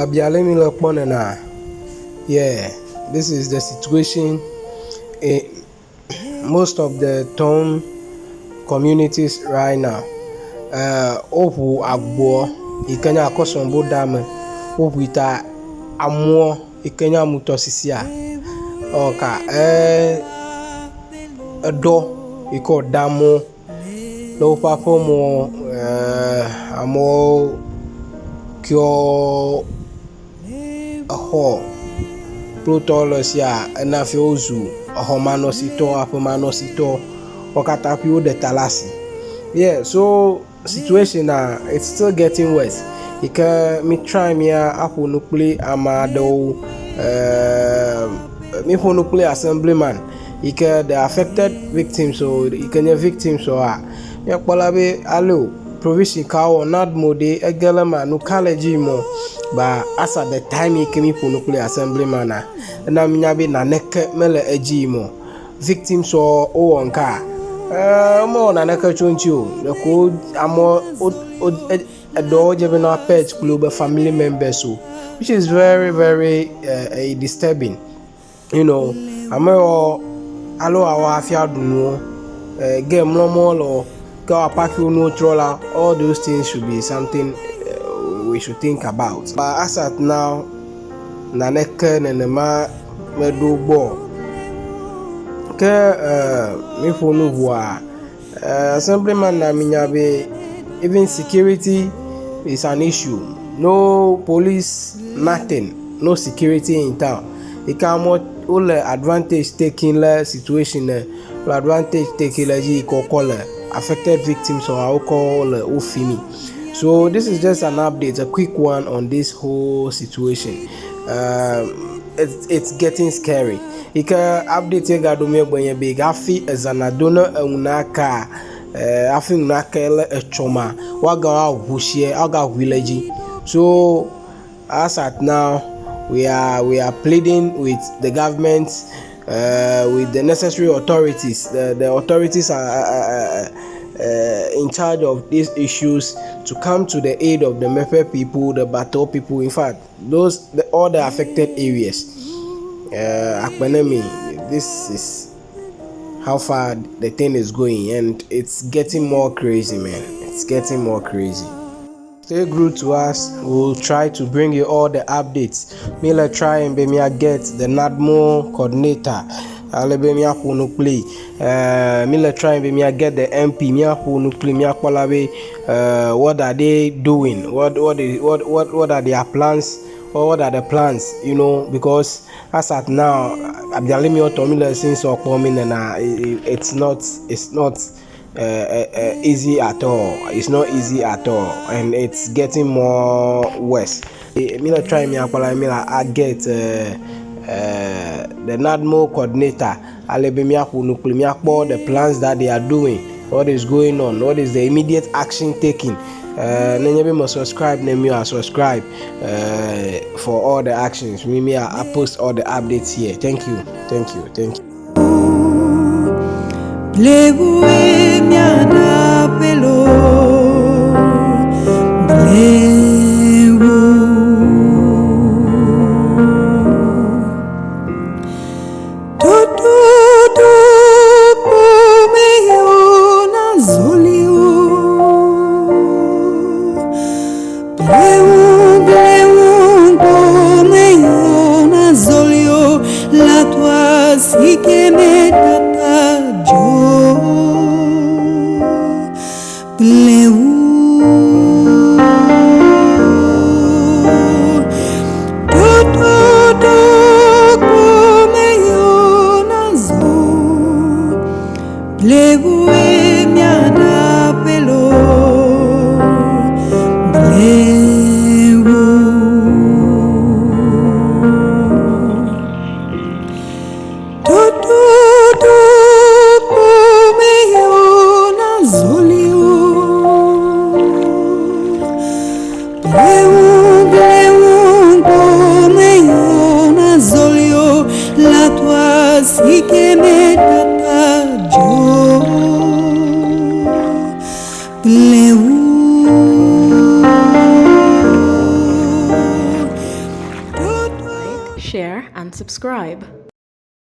Abia le mi le kpɔ nena. Yeah, this is the situation in most of the town communities right now. Eh, woʋu agboa yi ke nye Akosombo dam. Woʋui ta amewo yi ke nye amutɔsisia ewɔ ka eh eɖɔ yi ke wòɖe amewo le woƒe aƒemewo eh amewo kewo exɔ kple wotɔwo le sia ena hafi wozu exɔmanɔsitɔ, aƒemanɔsitɔ. Wo katã ƒi woɖe ta le asi. Yeah, so situation a it's still getting worse. Yi ke mi try mía aƒo nu kpli ame aɖewo. Eh, mi ƒo nu kpli assemblyman yi ke the affected victims o yi ke nye victims oa, míakpɔ la be alo provision ka wɔ NADMO ɖe ege le ema nu ka le edzi yim o. But as at the time yi ke mi ƒo nu kpli assemblyman a, ena mi nya be naneke mele edzi yim o. Victims wo wowɔ ŋka? Eh, womewɔ naneke tso eŋuti o. Ɖeko wo amewo wo wo eɖewo dze be ne woapet kple wobe family members o which is very very uh, disturbing. You know, ame yiwo alo awɔ hafi aɖu nuwo, eh, ge mlɔm wole o, ke woapaki wo nuwo trɔ la, all those things should be something uh, we should think about. But as at now, naneke nenema meɖo gbɔ o. Ke eh, míƒo nu ʋua, eh, assemblyman na minya be even security is an issue. No police, nothing. No security in town. Yi ke amewo wole advantage taking le situation ne, wole advantage taking le edzi yi ke wokɔ le affected victims or wokɔ le wo fimi. So this is just an update, a quick one on this whole situation. It's, it's getting scary. Yi ke update ye gaɖo mía gbɔ nye be hafi ezã nado ne eŋu naka, eh, hafi ŋu nake le etsɔma, woagawa ʋu sie, woagaʋui le edzi. So as at now, we are we are pleading with the government, uh, with the necessary authorities. The, the authorities are uh, uh, in charge of these issues to come to the aid of the Mepe people, the Battle people. In fact, those the, all the affected areas. Uh, Akpenemi, this is how far the thing is going, and it's getting more crazy, man. It's getting more crazy. Stay glued to us. We'll try to bring you all the updates. Me le try and be me get the NADMO coordinator. Ale be míaƒo nu kpli. Uh, me le try and be me get the MP. Míaƒo nu kpli. Míakpɔ la be uh, what are they doing? What what is, what what what are their plans? Or what are the plans? You know, because as at now, abiale mi ɔtɔ mi le since ɔkpɔ mi nena, it's not it's not uh, uh, uh, easy at all. It's not easy at all, and it's getting more worse. Me la try me akpala me la I get uh, uh, the NADMO coordinator. Ale be míaƒo nu kpli míakpɔ the plans that they are doing, what is going on, what is the immediate action taken. Uh, nenye be me subscribe ne mi a subscribe uh, for all the actions. Me me I post all the updates here. Thank you, thank you, thank you. Blewu miana pelo Blewu Tutu kumeyo na zoliu Blewu blewu kumeyo na zoliu La tua si che me tata jo Blewu Tutu kumeyo na zo Blewu miana pelo Blewu Tutu kumeyo na zoliu Blewu blewu kumeyo na zoliu La tua si che me tata jo Blewu subscribe.